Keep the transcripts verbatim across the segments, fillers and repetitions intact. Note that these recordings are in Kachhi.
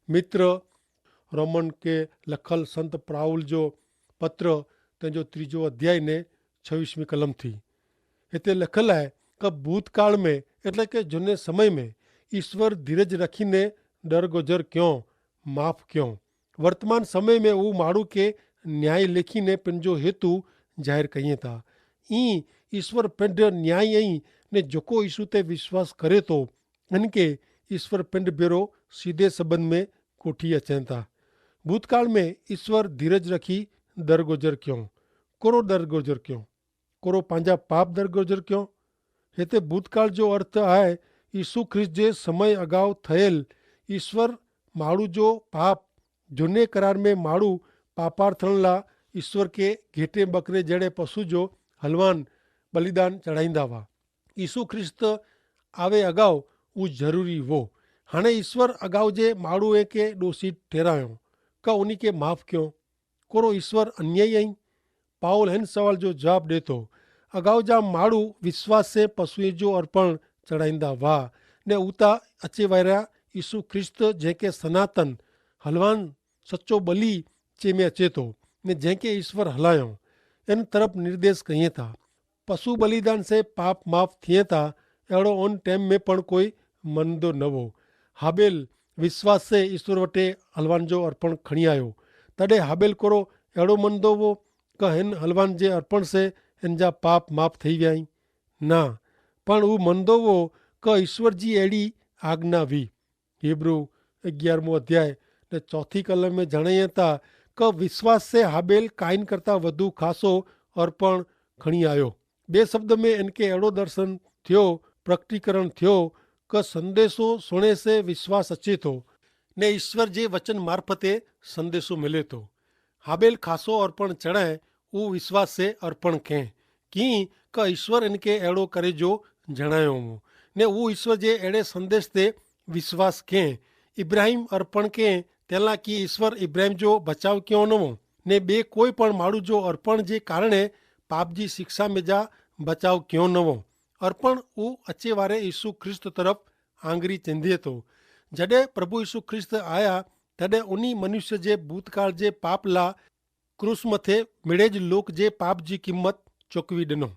મિત્ર, રોમન કે લખલ સંત પ્રાઉલ જો પત્ર, તેનો ત્રીજો અધ્યાય ને છવીસમી કલમ થી હેતે લખલ હૈ કે ભૂતકાળ મેં, એટલે કે જુને સમય મેં ઈસ્વર ધીરજ રખી ને ડરગોજર ક્યો, માફ ક્યો. વર્તમાન સમય મેં ઉં માણું કે ન્યાય લેખી ને પન જો હેતુ જાહેર કહિયે થા. ઈ ઈસ્વર પન ન્યાય અહીં, ને જોકો ઈસુ તે વિશ્વાસ કરે તો એન કે ઈસ્વર પન ભેરો સીધે સંબંધ મેં કોઠી અચેતા. ભૂતકાળ મેં ઈસ્વર ધીરજ રખી દરગોજર ક્યો. કોરો દરગોજર ક્યો? કોરો પાંજા પાપ દરગોજર ક્યો? હેતે ભૂતકાળ જો અર્થ આય ઈસુ ખ્રિસ્ત જે સમય અગાઉ થયેલ ઈસ્વર માળુ જો પાપ. જોને કરાર મેં માળુ પાપાર્થણ લા ઈસ્વર કે ઘેટે બકરે જેડે પશુ જો હલવાન બલિદાન ચઢાઈંદા વા. ઈસુ ખ્રિસ્ત આવે અગાઉ ઉં જરૂરી વો. હણે ઈસ્વર અગાઉ જે માળુ એ કે દોષી ઠેરાયો, કા ઉની કે માફ ક્યો? કોરો ઈસ્વર અન્યાયી અહીં? પાઉલ હેન સવાલ જો જવાબ દેતો. અગાઉ જા માળુ વિશ્વાસે પશુએ જો અર્પણ ચઢાઈંદા વાહ, ને ઉતા અચેવાયરા ઈસુ ખ્રિસ્ત જેંકે સનાતન હલવાન સચો બલી ચેમે અચેતો, ને જેંકે ઈસ્વર હલાયો એન તરફ નિર્દેશ કહિયે થા. પશુ બલિદાન સે પાપ માફ થિયે થા. એડો ઓન ટેમ મેં પણ કોઈ મનદો નવો. હાબેલ વિશ્વાસ સે ઈસ્વર વટે હલવાન જો અર્પણ ખણિયાયો. તદે હાબેલ કોરો એડો મનદો વો કે હેન હલવાન જે અર્પણ સે એન જા પાપ માફ થઈ વ્યાઈ? ના, પણ ઉં મનદો વો કે ઈસ્વર જી એડી આજ્ઞા વી. હીબ્રૂ અગિયારમો અધ્યાય ને ચોથી કલમ મેં જણાયે થા કે વિશ્વાસ સે હાબેલ કાઈન કરતા વધુ ખાસો અર્પણ ખણી આયો. બે શબ્દ મેં એનકે એડો દર્શન થયો, પ્રકટીકરણ થયો કે સંદેશો સુણે સે વિશ્વાસ અચેતો ને ઈસ્વર જે વચન મારફતે સંદેશો મિલેતો. હાબેલ ખાસો અર્પણ ચડાય ઉ વિશ્વાસ સે અર્પણ કહેં કિંક ઈસ્વર એનકે એડો કરે જો જણાયો હો. ને ઉ ઈસ્વર જે એડે સંદેશ તે વિશ્વાસ કહેં. ઇબ્રાહિમ અર્પણ કહેં તેલા કિ ઈસ્વર ઇબ્રાહિમ જો બચાવ કયો નવો. ને બે કોઈ પણ માડૂ જો અર્પણ જે કારણે પાપ જી શિક્ષા મેં જા બચાવ કયો નવો. અર્પણ ઉ અચ્છે વારે ઈસુ ખ્રિસ્ત તરફ આંગરી ચેંધે તો. જડે પ્રભુ ઈસુ ખ્રિસ્ત આયા તદે ઉની મનુષ્ય જે ભૂતકાળ જે પાપ લા ક્રૂસ મતે મેડે જ લોક જે પાપ જી કિંમત ચોકવી ડેનો.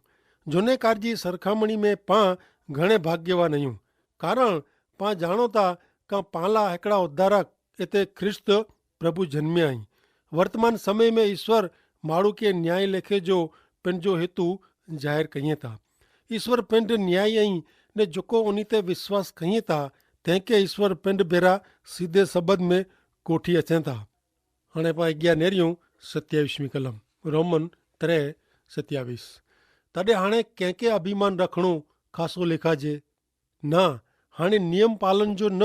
જોને કાર જી સરખામણી મેં પા ઘણે ભાગ્યવાન અયું. કારણ પા જાણો તા કા પાલા હેકડા ઉદ્ધારક એતે ખ્રિસ્ત પ્રભુ જન્મ્યા હૈં. વર્તમાન સમય મેં ઈસ્વર માડૂ કે ન્યાય લેખે જો પેનજો હેતુ જાહેર કહિયે તા. ઈસ્વર પેંધ ન્યાય હૈં ને જોકો ઉની તે વિશ્વાસ કહિયે તા તેંકે ઈસ્વર પેંધ ભેરા સીધે સબંધ મેં કોઠી અચેતા. હણે પા અગિયા નેર્યું સત્યાવિશ મી કલમ. રોમન ત્રે સત્યાવિશ. તદે હણે કેંકે અભિમાન રખણો ખાસો લેખા જે? ના, હણે નિયમ પાલન જો ન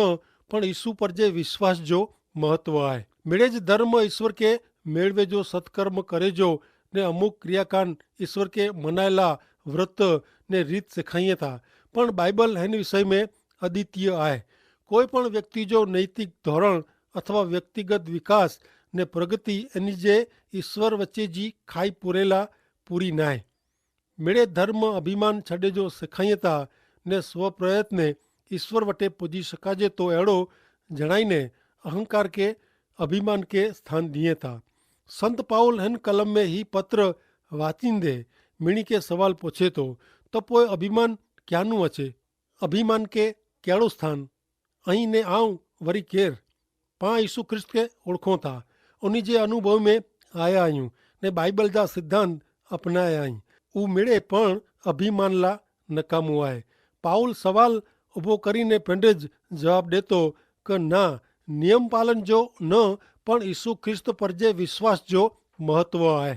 પણ ઈસુ પર જે વિશ્વાસ જો મહત્વ આય. મેળે જ ધર્મ ઈસ્વર કે મેળવે જો સત્કર્મ કરે જો ને અમુક ક્રિયાકાન ઈસ્વર કે મનાયેલા વ્રત ને રીત સિખાઈએ થા. પણ બાઈબલ હેન વિષય મેં અદિત્ય આય. કોઈ પણ વ્યક્તિ જો નૈતિક ધોરણ અથવા વ્યક્તિગત વિકાસ ને પ્રગતિ એની જે ઈસ્વર વચ્ચે જી ખાઈ પૂરેલા પૂરી નાય. મેળે ધર્મ અભિમાન છડે જો સિખાઈ થા ને સ્વપ્રયત્ને ઈસ્વર વટે પોજી શકાજે તો એડો જણાઈ ને અહંકાર કે અભિમાન કે સ્થાન દિયે થા. સંત પાઉલ હેન કલમ મેં હી પત્ર વાચીંદે મિણી કે સવાલ પોછે તો, તો પોય અભિમાન ક્યાનું અછે? અભિમાન કે કેડો સ્થાન? અહીં ને આવ વરી કેર? પા ઈસુ ખ્રિસ્ત કે ઓળખો થા, ઉની જે અનુભવ મેં આયા આયું ને બાઈબલ જા સિદ્ધાંત અપનાયા આઈ. ઉમેડે પણ અભિમાન લા નકામુ આય. પાઉલ સવાલ ઉભો કરીને પેંડે જ જવાબ દેતો કે ના, નિયમપાલન જો ન પણ ઈસુ ખ્રિસ્ત પર જે વિશ્વાસ જો મહત્વ આય.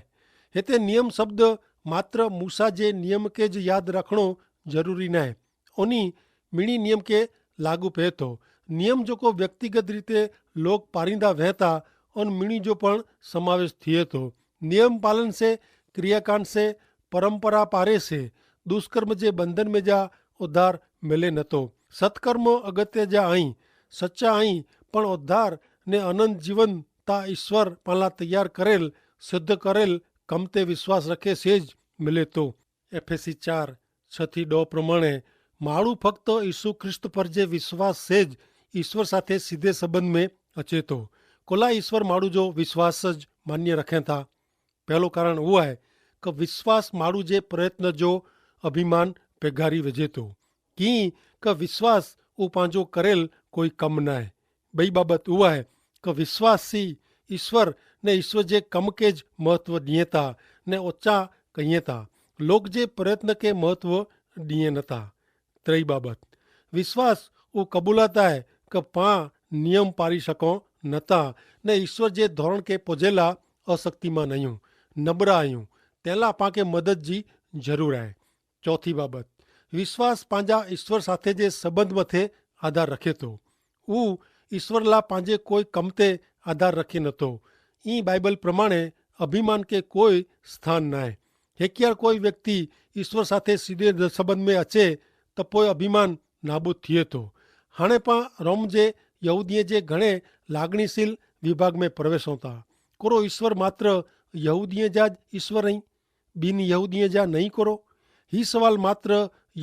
હેતે નિયમ શબ્દ માત્ર મૂસા જે નિયમ કે જ યાદ રાખણો જરૂરી નાય. ઓની મિણી નિયમ કે લાગુ પહેતો. નિયમ જોકો વ્યક્તિગત રીતે લોક પારિંદા વહેતા ઓન મિણી જો પણ સમાવેશ થિયે તો. નિયમ પાલન સે ક્રિયાકાન સે પરંપરા પારે સે દુષ્કર્મ જે બંધન મેં જા ઉદ્ધાર મેલે નતો. સત્કર્મ અગત્ય જા અહીં સચ્ચા અહીં પણ ઉદ્ધાર ને અનંત જીવન તા ઈસ્વર પાલા તૈયાર કરેલ સિદ્ધ કરેલ કમતે વિશ્વાસ રખે સે જ મિલે તો. એફેસી ચાર છ થી દો પ્રમાણે માળું ફક્ત ઈસુ ખ્રિસ્ત પર જે વિશ્વાસ સે જ ઈસ્વર સાથે સીધે સંબંધ મેં અચેતો. કોલા ઈસ્વર માડૂ જો વિશ્વાસ જ માન્ય રખેતા? પહેલો કારણ ઉઆ હૈ કે વિશ્વાસ માડૂ જે પ્રયત્ન જો અભિમાન પેગારી વજેતો. કિંકે વિશ્વાસ ઉપાંજો કરેલ કોઈ કમ નાય. બઈ બાબત ઉઆ હૈ કે વિશ્વાસી ઈસ્વર ને ઈસ્વર જે કમ કે જ મહત્વ દિયેતા ને ઓચ્ચા કહિયેતા. લોક જે પ્રયત્ન કે મહત્વ દિયે નતા. ત્રય બાબત વિશ્વાસ ઉં કબૂલાતા હૈ કે પાં નિયમ પારી શકો નતા ને ઈસ્વર જે ધોરણ કે પોજેલા અશક્તિમાં નહિયું, નબરા અહિયું, તેલા પાંકે મદદ જી જરૂર હૈ. ચોથી બાબત વિશ્વાસ પાંજા ઈસ્વર સાથે જે સંબંધ મતે આધાર રખેતો. ઉં ઈસ્વરલા પાંજે કોઈ કમતે આધાર રખે નતો. ઈ બાઈબલ પ્રમાણે અભિમાન કે કોઈ સ્થાન નાય. હેક્યાર કોઈ વ્યક્તિ ઈસ્વર સાથે સીધે સંબંધ મેં અચે તો પોય અભિમાન નાબૂદ થિયે તો. હાણે પાં રોમ જે યહૂદીએ જે ઘણે લાગણીશીલ વિભાગ મેં પ્રવેશોતા. કોરો ઈસ્વર માત્ર યહૂદીએ જા જ ઈસ્વર અહીં? બિનયહૂદીએ જા નહીં કરો? હી સવાલ માત્ર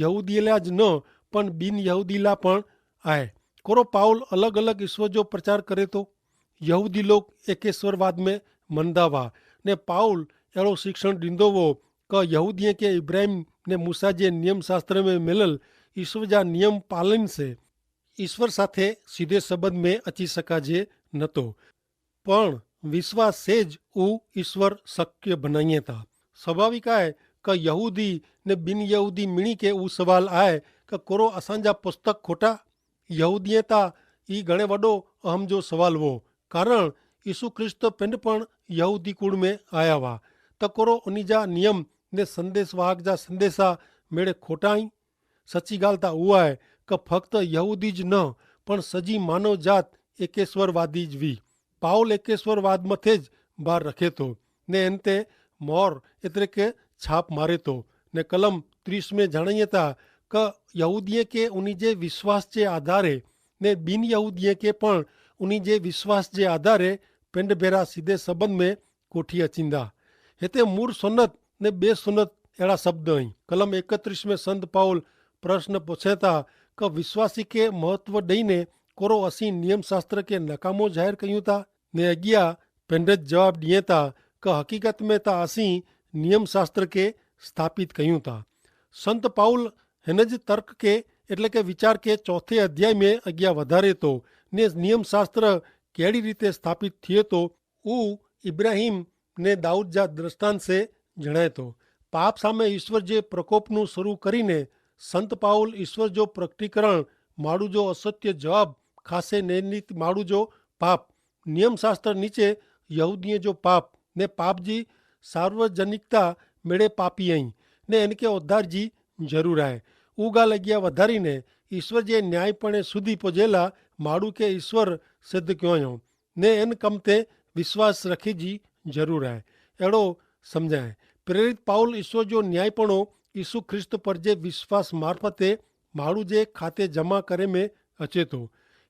યહૂદીલા જ ન પણ બિનયહૂદીલા પણ આય. કોરો પાઉલ અલગ અલગ ઈસ્વર જો પ્રચાર કરે તો? યહૂદી લોક એકેશ્વરવાદ મેં મનદાવા. ને પાઉલ એડો શિક્ષણ દીંદો વો કે યહૂદીએ કે ઇબ્રાહિમ ને મૂસા જે નિયમશાસ્ત્ર મેં મેલલ ઈસ્વર જા નિયમ પાલન સે ઈસ્વર સાથે સીધે સંબંધ મેં અચી શકા જે નતો. પણ વિશ્વાસ સે જ ઉ ઈસ્વર શક્ય ભનાઈ થા. સ્વાભાવિક આય કે યહૂદી ને બિનયહૂદી મિણી કે ઉ સવાલ આય કે કોરો અસાંજા પુસ્તક ખોટા? યહૂદીએ તા ઈ ઘણે વડો અહમ જો સવાલ વો. કારણ ઈસુ ખ્રિસ્ત પિંડ પણ યહૂદી કુળ મેં આયા વા. તો કોરો ઉની જા નિયમ ને સંદેસવાહક જા સંદેસા મેળે ખોટા હી? સચી ગાલ તા ઉઆ હૈ કે ફક્ત યહૂદી જ ન પણ સજી માનવ જાત એકેશ્વરવાદી જ વી. પાઉલ એકેશ્વરવાદ મતે જ ભાર રખે તો ને એન તે મોર એતરે કે છાપ મારે તો. ને કલમ ત્રીસ મેં જણાયે તા કે યહૂદીએ કે ઉની જે વિશ્વાસ જે આધારે ને બિનયહૂદીએ કે પણ ઉની જે વિશ્વાસ જે આધારે પેંડભેરા સીધે સંબંધ મેં કોઠી અચિંદા. હેતે મૂર સોનત ને બે સોનત એડા શબ્દ અહીં. કલમ એકત્રીસ મેં સંત પાઉલ પ્રશ્ન પોછેતા કે વિશ્વાસી કે મહત્વ દઈને કોરો અસી નિયમશાસ્ત્ર કે નકામો જાહેર કહ્યું તા? ને અગિયા પેંડજ જવાબ દિયેતા કે હકીકત મેં તા અસી નિયમશાસ્ત્ર કે સ્થાપિત કહ્યું તા. સંત પાઉલ હેન જ તર્ક કે એટલે કે વિચાર કે ચોથે અધ્યાય મેં અગિયા વધારે તો ને નિયમશાસ્ત્ર કેડી રીતે સ્થાપિત થિયે તો ઉ ઇબ્રાહિમ ને દાઉદ જા દ્રષ્ટાંત સે જણાયતો. પાપ સામે ઈસ્વર જે પ્રકોપનું શરૂ કરીને સંત પાઉલ ઈસ્વર જો પ્રકટીકરણ માડૂ જો અસત્ય જવાબ ખાસે નેર્નિત માડૂ જો પાપ નિયમશાસ્ત્ર નીચે યહૂદીએ જો પાપ ને પાપ જી સાર્વજનિકતા મેળે પાપી અહીં ને એનકે ઉદ્ધાર જી જરૂર આય. ઉગાલ અગિયા વધારીને ઈસ્વર જે ન્યાયીપણે સુધી પોજેલા માડૂ કે ઈસ્વર સિદ્ધ ક્યો યો ને એન કમતે વિશ્વાસ રખી જી જરૂર આય. એડો સમઝાય પ્રેરિત પાઉલ ઈસ્વર જો ન્યાયીપણો ઈસુ ખ્રિસ્ત પર જે વિશ્વાસ મારફતે માડૂ જે ખાતે જમા કરે મેં અચેતો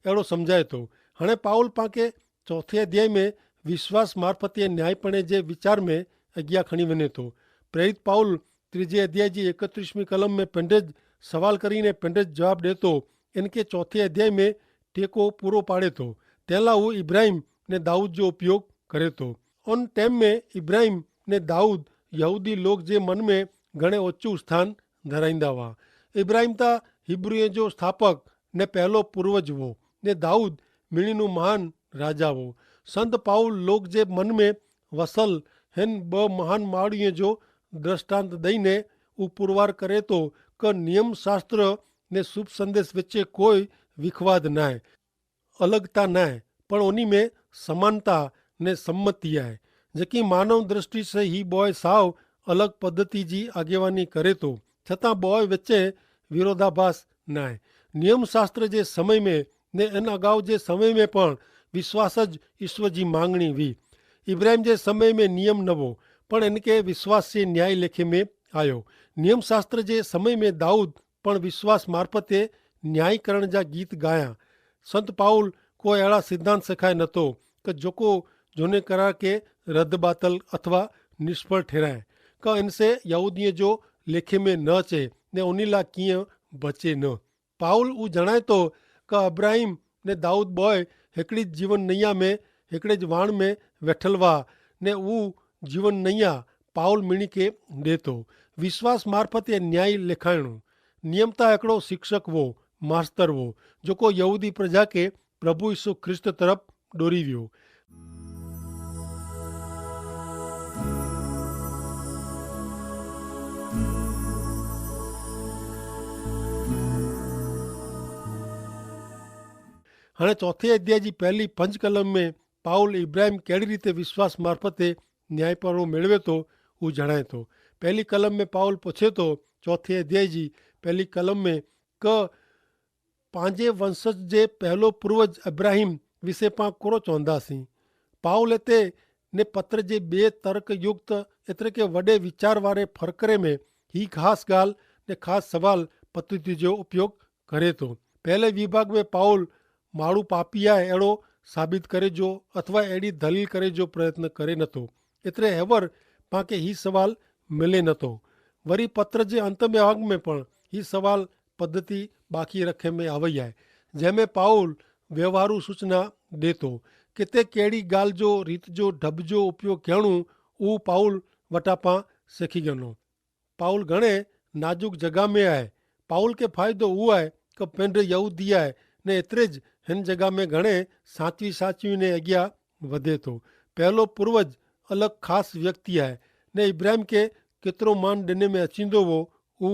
એડો સમઝાયતો. હણે પાઉલ પાંકે ચોથે અધ્યાય મેં વિશ્વાસ મારફતે ન્યાયીપણે જે વિચાર મેં અગિયા ખણી વને તો. પ્રેરિત પાઉલ ત્રીજે અધ્યાય જી એકત્રીસમી કલમ મેં પેંડે જ સવાલ કરીને પેંડે જ જવાબ દેતો. એન કે ચોથે અધ્યાય મેં ટેકો પૂરો પાડેતો તેલા ઉ ઇબ્રાહિમ ને દાઉદ જો ઉપયોગ કરેતો. અન ટેમ મેં ઇબ્રાહિમ ને દાઉદ યહૂદી લોક જે મન મેં ઘણે ઓછું સ્થાન ધરાઈંદા વા. ઇબ્રાહિમ તા હિબ્રૂએ જો સ્થાપક ને પહેલો પૂર્વજ વો ને દાઉદ મિણીનું મહાન રાજા વો. સંત પાઉલ લોક જે મન મેં વસલ હેન બ મહાન માળીએ જો દ્રષ્ટાંત દઈને ઉપુરવાર કરે તો કે નિયમશાસ્ત્ર ને શુભ સંદેશ વચ્ચે કોઈ વિખવાદ નાય, અલગતા નાય, પણ ઓની મેં સમાનતા ને સંમતિ આય. જેકી માનવ દ્રષ્ટિ સે હી બોય સાવ અલગ પદ્ધતિ જી આગેવાની કરે તો છતાં બોય વચ્ચે વિરોધાભાસ નાય. નિયમશાસ્ત્ર જે સમય મેં ને એન અગાઉ જે સમય મેં પણ વિશ્વાસ જ ઈસ્વર જી માંગણી વી. ઇબ્રાહિમ જે સમય મેં નિયમ નવો પણ એન કે વિશ્વાસ જે ન્યાય લેખે મેં આયો. નિયમશાસ્ત્ર જે સમય મેં દાઉદ પણ વિશ્વાસ મારફતે ન્યાયીકરણ જા ગીત ગાયા. સંત પાઉલ કોઈ એડા સિદ્ધાંત સખાય નતો કે જોકો જોને કરાર કે રદ્દબાતલ અથવા નિષ્ફળ ઠેરાય કે એનસે યહૂદીએ જો લેખે મેં ન છે ને ઓનીલા કિયા બચે ન. પાઉલ ઉ જણાયતો કે અબ્રાહિમ ને દાઉદ બોય હેકડ઼ી જીવન નહિયા મેં હેકડ઼ે જ વાણ મેં વેઠલ વા, ને ઉ જીવન નહિયા પાઉલ મિણી કે દેતો. વિશ્વાસ મારફત એ ન્યાયી લેખાયણો. નિયમતા એકડો શિક્ષક વો, માસ્તર વો, જોકો યહૂદી પ્રજા કે પ્રભુ ઈસુ ખ્રિસ્ત તરફ ડોરી વ્યો. હણે ચોથે અધ્યાય જી પહેલી પંજ કલમ મેં પાઉલ ઇબ્રાહિમ કેડી રીતે વિશ્વાસ મારફતે ન્યાયીપણો મેળવે તો ઉ જણાય તો. પહેલી કલમ મેં પાઉલ પછે તો, ચોથે અધ્યાય જી પહેલી કલમ મેં, કે પાંજે વંશજ જે પહેલો પૂર્વજ ઇબ્રાહિમ વિશે પાં કોરો ચોંધા સી? પાઉલ એતે ને પત્ર જે બે તર્કયુક્ત એતરે કે વડે વિચારવારે ફરકરે મેં હી ખાસ ગાલ ને ખાસ સવાલ પદ્ધતિ જો ઉપયોગ કરે તો. પહેલે વિભાગ મેં પાઉલ માડૂ પાપી આય એડો સાબિત કરે જો અથવા એડી ધલીલ કરે જો પ્રયત્ન કરે નતો. એતરે હેવર પાંકે હી સવાલ મિલે નતો. વરી પત્ર જે અંત મેં ભાગ મેં પણ હી સવાલ પદ્ધતિ બાકી રખે મેં આવય આય, જેમે પાઉલ વ્યવહારુ સૂચના દેતો કે તે કેડી ગાલ જો રીત જો ઢબ જો ઉપયોગ કહેણું ઉ પાઉલ વટાપા સેખી ગનો. પાઉલ ઘણે નાજુક જગા મેં આય. પાઉલ કે ફાયદો ઉઆય કે પેંધ યહૂદી આય, ને એતરે જ હેન જગા મેં ઘણે સાચવી સાચવી ને અગિયા વધે તો. પહેલો પૂર્વજ અલગ ખાસ વ્યક્તિ આય, ને ઇબ્રાહિમ કે કેતરો માન દેને મેં અચીંદો વો ઉ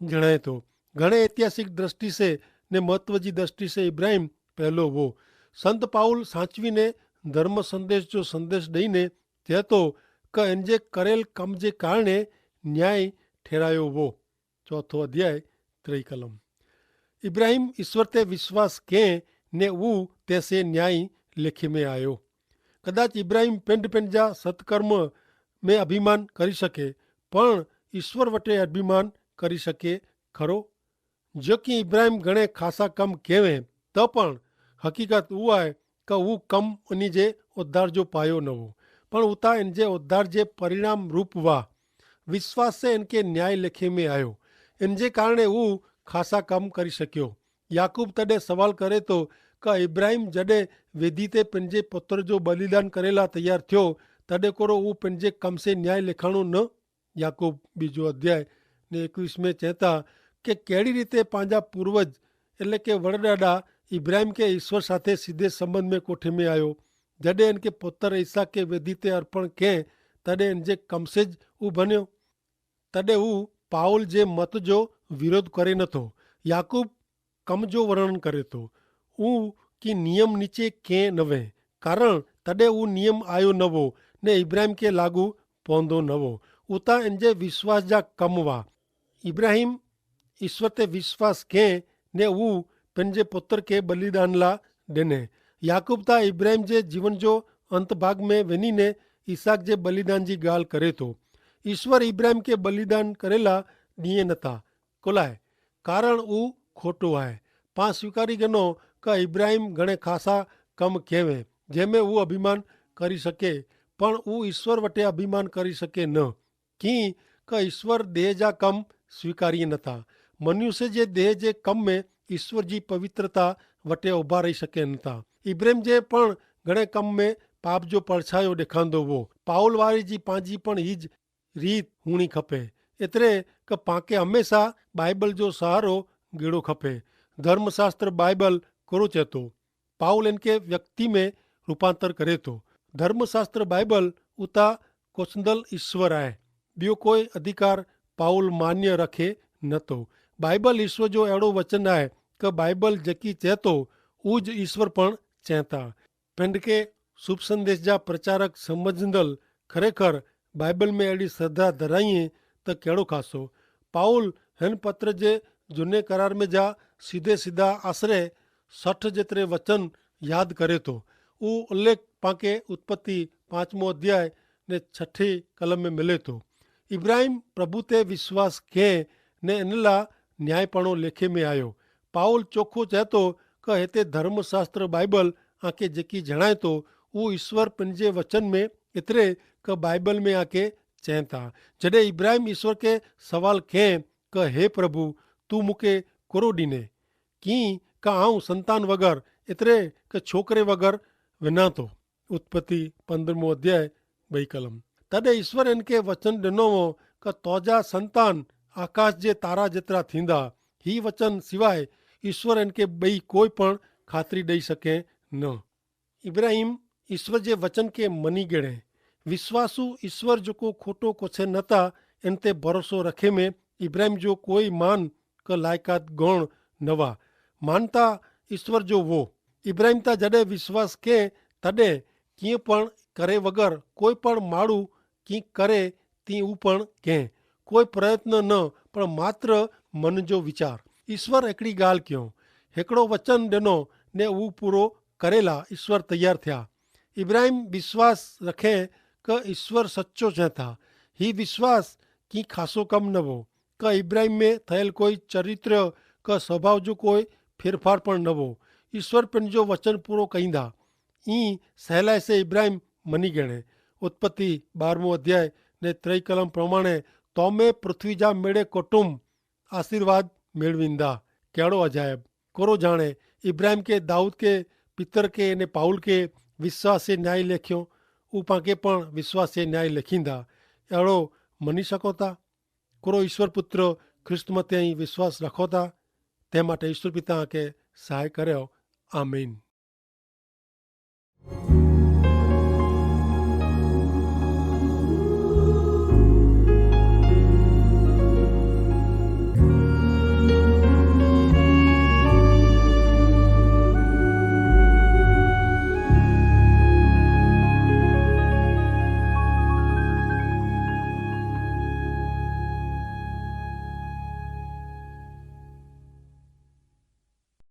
જણાય તો. ઘણે ઐતિહાસિક દ્રષ્ટિ સે ને મહત્વ જી દ્રષ્ટિ સે ઇબ્રાહિમ પહેલો વો. સંત પાઉલ સાચવી ને ધર્મ સંદેશ જો સંદેશ દઈને ચેતો કે એનજે કરેલ કમ જે કારણે ન્યાય ઠેરાયો વો. ચોથો અધ્યાય ત્રેય કલમ. ઇબ્રાહિમ ઇશ્વર તે વિશ્વાસ કેહ ને ઉ તેસે ન્યાયી લેખી મેં આયો. કદાચ ઇબ્રાહિમ પેંડ પેંડ જા સત્કર્મ મેં અભિમાન કરી શકે, પણ ઇશ્વર વટે અભિમાન કરી શકે ખરો? જો કિ ઇબ્રાહિમ ઘણે ખાસા કમ કહેવે, તો પણ હકીકત ઉઆ હૈ કે ઉહ કમ અની જે ઉદ્ધાર જો પાયો નવો, પણ ઉતા અન જે ઉદ્ધાર જે પરિણામ રૂપ વાહ વિશ્વાસ સે અન કે ન્યાય લેખે મેં આયો. અન જે કારણે ઉહ ખાસા કમ કરી શક્યો. યાકૂબ તદે સવાલ કરે તો કે ઇબ્રાહિમ જદે વેધી તે પન જે પુત્ર જો બલિદાન કરેલા તૈયાર થ્યો, તદે કોરો ઉહ પન જે કમ સે ન્યાય લેખાણો ન? યાકૂબ બીજો અધ્યાય ને એકવીસ મેં ચેતા કે કેડી રીતે પાંજા પૂર્વજ એટલે કે વડદાદા ઇબ્રાહિમ કે ઇશ્વર સાથે સીધે સંબંધ મેં કોઠે મેં આયો. જડે એન કે પુત્ર ઇસા કે વેદી તે અર્પણ કે તદે એન જે કમસે જ ઉભન્યો. તદે ઉપાઉલ જે મત જો વિરોધ કરે નથો. યાકૂબ કમ જો વર્ણન કરે તો ઉહ કિ નિયમ નીચે કેહ નવે, કારણ તદે ઉહ નિયમ આયો નવો ને ઇબ્રાહિમ કે લાગુ પોંધો નવો. ઉતા એન જે વિશ્વાસ જા કમ વા. ઇબ્રાહિમ ઇશ્વર તે વિશ્વાસ કેહ ને ઉહ પેન જે પુત્ર કે બલિદાન લા દેને. યાકૂબ તા ઇબ્રાહિમ જે જીવન જો અંતભાગ મેં વેની ને ઇસાક જે બલિદાન જી ગાલ કરે તો. ઇશ્વર ઇબ્રાહિમ કે બલિદાન કરેલા દિયે નતા. કોલાએ કારણ ઉહ ખોટો આય. પાં સ્વીકારી ગનો કે ઇબ્રાહિમ ઘણે ખાસા કમ કહેવે જેમે ઉહ અભિમાન કરી શકે, પણ ઉહ ઇશ્વર વટે અભિમાન કરી શકે ન. કિંકે ઇશ્વર દેહ જા કમ સ્વીકારી નતા. મનુષ્ય જે દેહ જે કમ મેં ઇશ્વર જી પવિત્રતા વટે ઉભા રહી શકે નતા. ઇબ્રાહિમ જે પણ ઘણે કમ મેં પાપ જો પડછાયો દેખાંદો વો. પાઉલ વારી જી પાંજી પણ હી જ રીત હુણી ખપે. એતરે કે પાંકે હમેંશા બાઈબલ જો સહારો ગેડો ખપે. ધર્મશાસ્ત્ર બાઈબલ કરો ચેતો. પાઉલ એન કે વ્યક્તિ મેં રૂપાંતર કરે તો. ધર્મશાસ્ત્ર બાઈબલ ઉતા કોસંદલ ઈશ્વર આય. બિયો કોઈ અધિકાર પાઉલ માન્ય રખે નતો. બાઈબલ ઈશ્વર જો એડો વચન આય કે બાઈબલ જેકી ચેતો ઉજ ઈશ્વર પણ ચેતા. પેંડકે શુભ સંદેશ જા પ્રચારક સમજંદલ ખરેખર બાઈબલ મેં એડી શ્રદ્ધા ધરાઈએ તો કેડો ખાસો? પાઉલ હેન પત્ર જે જુને કરાર મેં જા સીધે સીધા આશરે સઠ જેતરે વચન યાદ કરે તો. ઉ ઉલ્લેખ પાંકે ઉત્પત્તિ પાંચમો અધ્યાય ને છઠી કલમ મેં મિલે તો. ઇબ્રાહિમ પ્રભુ તે વિશ્વાસ કેહ ને એનલા ન્યાયીપણો લેખે મેં આયો. પાઉલ ચોખો ચેતો કે હેતે ધર્મશાસ્ત્ર બાઈબલ આંકે જેકી જણાયતો ઉહ ઈસ્વર પન જે વચન મેં એતરે કે બાઈબલ મેં આંકે ચેંતા. જડે ઇબ્રાહિમ ઈસ્વર કે સવાલ કેહ કે હે પ્રભુ, તું મુકે કોરો દીને? કિંકે આઉં સંતાન વગર એતરે કે છોકરે વગર વિનાતો. ઉત્પત્તિ પંદ્રહમો અધ્યાય બઈ કલમ. તદે ઈસ્વર એનકે વચન ડેનો વો કે તોજા સંતાન આકાશ જે તારા જેતરા થીંદા. હી વચન સિવાય ઈસ્વર એનકે બઈ કોઈ પણ ખાતરી દઈ શકે ન. ઇબ્રાહિમ ઈસ્વર જે વચન કે મની ગેણે. વિશ્વાસુ ઈસ્વર જોકો ખોટો કોછે નતા એન તે ભરોસો રખે મેં ઇબ્રાહિમ જો કોઈ માન કે લાયકાત ગણ નવા માનતા ઈસ્વર જો વો. ઇબ્રાહિમ તા જડે વિશ્વાસ કે તદે કિંપણ કરે વગર કોઈ પણ માડૂ કિંક કરે તી ઉપણ કે કોઈ પ્રયત્ન ન પણ માત્ર મન જો વિચાર. ઈસ્વર એકડી ગાલ ક્યો હેકડો વચન દેનો ને ઉપૂરો કરેલા ઈસ્વર તૈયાર થ્યા. ઇબ્રાહિમ વિશ્વાસ રખે કે ઈસ્વર સચો ચેતા. હી વિશ્વાસ કિંક ખાસો કમ નવો કે ઇબ્રાહિમ મેં થયેલ કોઈ ચરિત્ર કે સ્વભાવ જો કોઈ ફેરફાર પણ નવો. ઈસ્વર પેનજો વચન પૂરો કહીંદા. ઈ સહેલાઈ સે ઇબ્રાહિમ મની ગણે. ઉત્પત્તિ બારમો અધ્યાય ને ત્રય કલમ પ્રમાણે તોમે પૃથ્વી જા મેળે કુટુંબ આશીર્વાદ મેળવીંદા. કેડો અજાયબ. કોરો જાણે ઇબ્રાહિમ કે દાઉદ કે પિતર કે ને પાઉલ કે વિશ્વાસે ન્યાય લેખ્યો. ઉપાંકે પણ વિશ્વાસે ન્યાય લેખીંદા. એડો મની શકોતા? કોરો ઈસ્વર પુત્ર ખ્રિસ્ત મતે અહીં વિશ્વાસ રાખોતા? તે માટે ઈસ્વર પિતા કે સહાય કર્યો. આમીન.